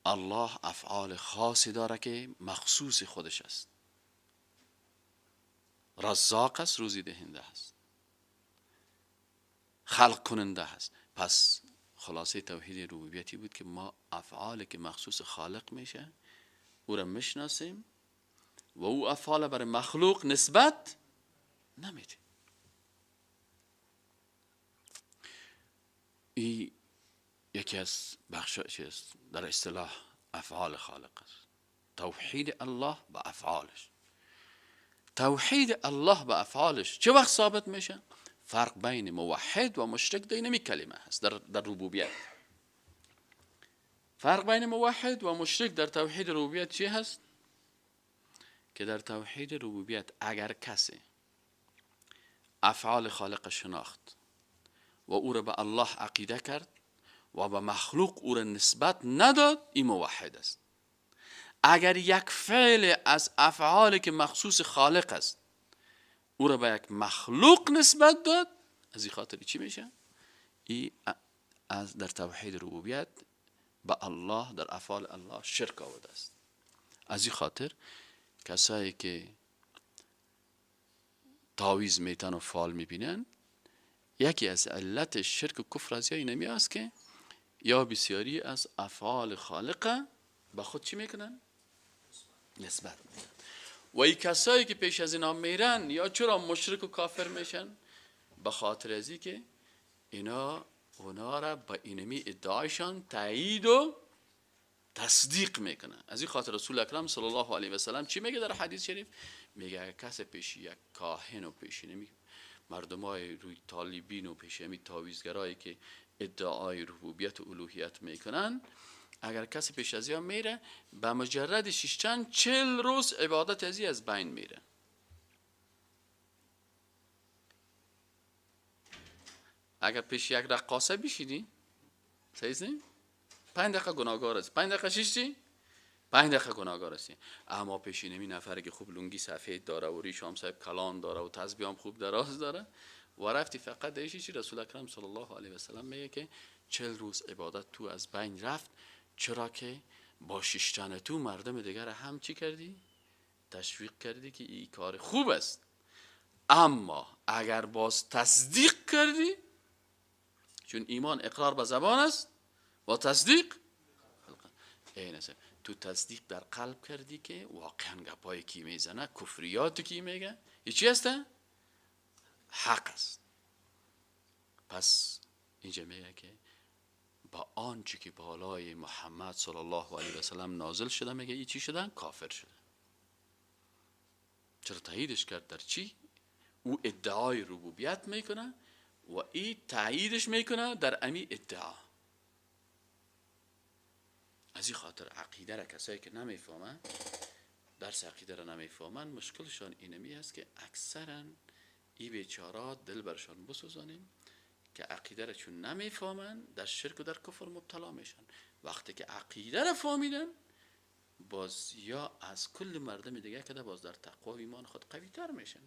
الله افعال خاصی داره که مخصوص خودش است. رزاق است، روزی دهنده است، خلق کننده است. پس خلاصه توحید ربوبیتی بود که ما افعالی که مخصوص خالق میشه او را میشناسیم و او افعال برای مخلوق نسبت نمیدیم. این یکی از بخش است در اصطلاح افعال خالق است. توحید الله به افعالش. توحید الله به افعالش چه وقت ثابت میشه؟ فرق بین موحد و مشرک در اینمی کلمه هست در ربوبیت. فرق بین موحد و مشرک در توحید ربوبیت چی هست؟ که در توحید ربوبیت اگر کسی افعال خالق شناخت و او را به الله عقیده کرد و به مخلوق او را نسبت نداد، این موحد است. اگر یک فعل از افعالی که مخصوص خالق است او را به یک مخلوق نسبت داد، از این خاطر چی میشه؟ این از در توحید ربوبیت به الله در افعال الله شرک آورده است. از این خاطر کسایی که تعویذ میتن و فال میبینن، یکی از علت شرک و کفر از یا اینمی است که یا بسیاری از افعال خالقه به خود چی میکنن؟ نسبت میدن. و این کسایی که پیش از اینا میرن یا چرا مشرک و کافر میشن؟ به خاطر ازی که اینا اونا را با اینمی ادعایشان تایید و تصدیق میکنن. از این خاطر رسول اکرم صلی الله علیه و سلم چی میگه در حدیث شریف؟ میگه اگر کس پیش یک کاهن و پیش نمی مردمای روی طالبین و پیش همی تعویذگرایی که ادعای ربوبیت و الوهیت میکنن، اگر کسی پیش از یا میره به مجرد شیشتن 40 روز عبادت ازی از بین میره. اگر پیش یک رقاصه بشینی، صحیح نیست؟ 5 دقیقه گناهکار است، 5 دقیقه شیشتی، 5 دقیقه گناهکار هستی. اما پیش اینمی نفری که خوب لنگی سفید داره و ریش هم صاحب کلان داره و تسبیح هم خوب دراز داره و رفتی فقط دیشی چی؟ رسول اکرم صلی الله علیه و سلم میگه که 40 روز عبادت تو از بین رفت، چرا که با شیشتن تو مردم دیگر هم چی کردی؟ تشویق کردی که این کار خوب است. اما اگر باز تصدیق کردی، چون ایمان اقرار به زبان است و تصدیق این است، تو تصدیق در قلب کردی که واقعا گپای کی میزنه، کفریات کی میگه، این چی است؟ حق است. پس اینجا میگه که با آنچه که بالای محمد صلی الله علیه و سلم نازل شده، میگه این چی شدن؟ کافر شده. چرا تاییدش کرد؟ در چی؟ او ادعای ربوبیت میکنه و این تاییدش میکنه در امی ادعا. از این خاطر عقیده را کسایی که نمیفهمن، درس عقیده را نمیفهمن، مشکلشان اینمی است که اکثرا ای بیچارات دل برشان بسوزانیم که عقیده را چون نمیفهمن در شرک و در کفر مبتلا میشن. وقتی که عقیده را فهمیدن، باز یا از کل مردم دیگه که باز در تقوا و ایمان خود قوی تر میشن.